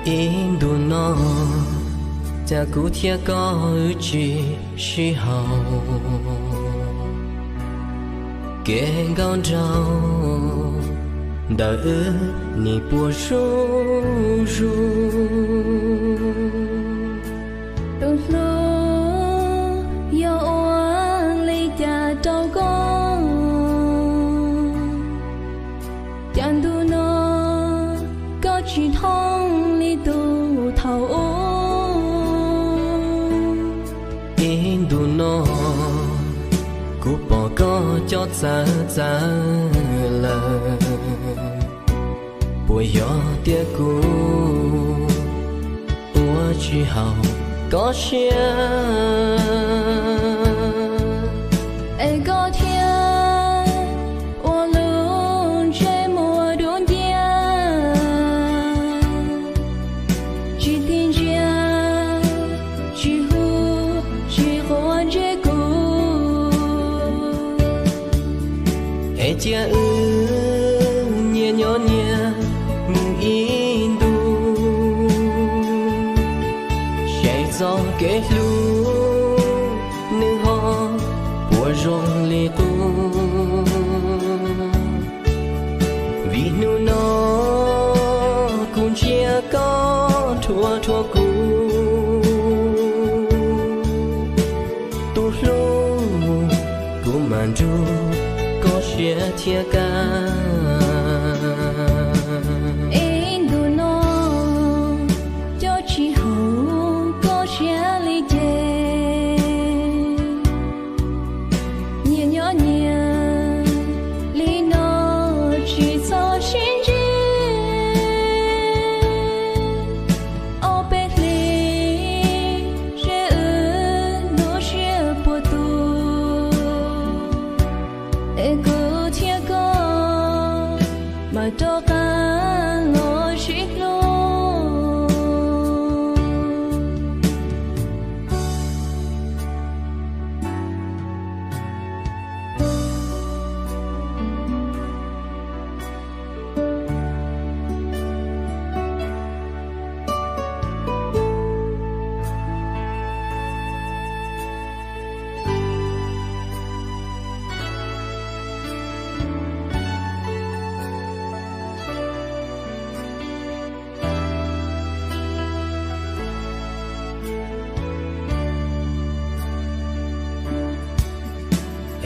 Ib ntus no, cas kuv thiab koj wb tsis sib haum, kev nkauj nraug ntawm wb nim puas zuj zus. Tus hlub, yog ua li cas rau koj? Cas ntu no koj tsis thooj li tus thaum ub? Ib ntus no, kuv pom koj coj txawv txawv lawm, puas yog tias kuv ua tsis haum koj siab? Es koj thiaj ua lub ntsej muag dub nciab, tsis tig ntsia, tsis hu, tsis quav ntsej kuv. Es cia wb nyias nyob nyias mus ib ntus, saib txoj kev hlub nws ho puas zoo li qub. Vim hnub no kuv ntsia koj rhuav rhuav kuv, tus hlub, kuv mam nrug koj siab thiab kawg. Ib ntus no, coj tsis haum koj siab li ces, nyias nyob nyias li no tsis txhob sib ntsib. Ob peb hlis, seb wb lub siab puas tu, es kuv thiab koj mam rov qab los sib hlub.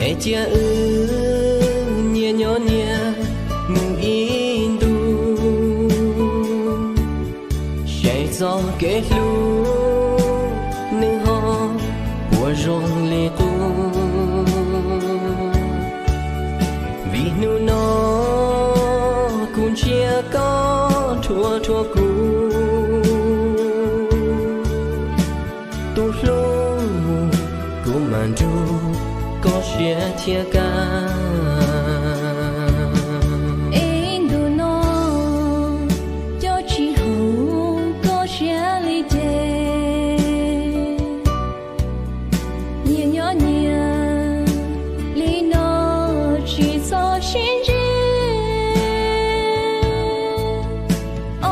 Es cia wb nyias nyob nyias mus ib ntus, saib txoj kev hlub nws ho puas zoo li qub. Vim hnub no kuv ntsia koj rhuav rhuav kuv, tus hlub, kuv mam nrug koj siab thiab kawg. Ib ntus no, coj tsis haum koj siab li ces, nyias nyob nyias li no tsis txhob sib ntsib.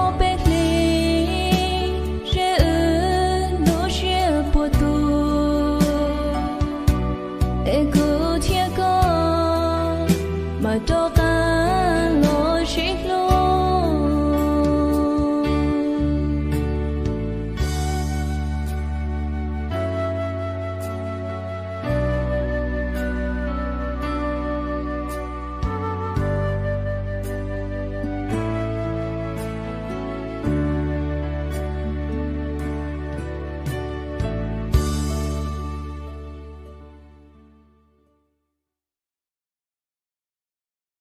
Ob peb hlis, seb wb lub siab puas tu, es kuv thiab koj mam rov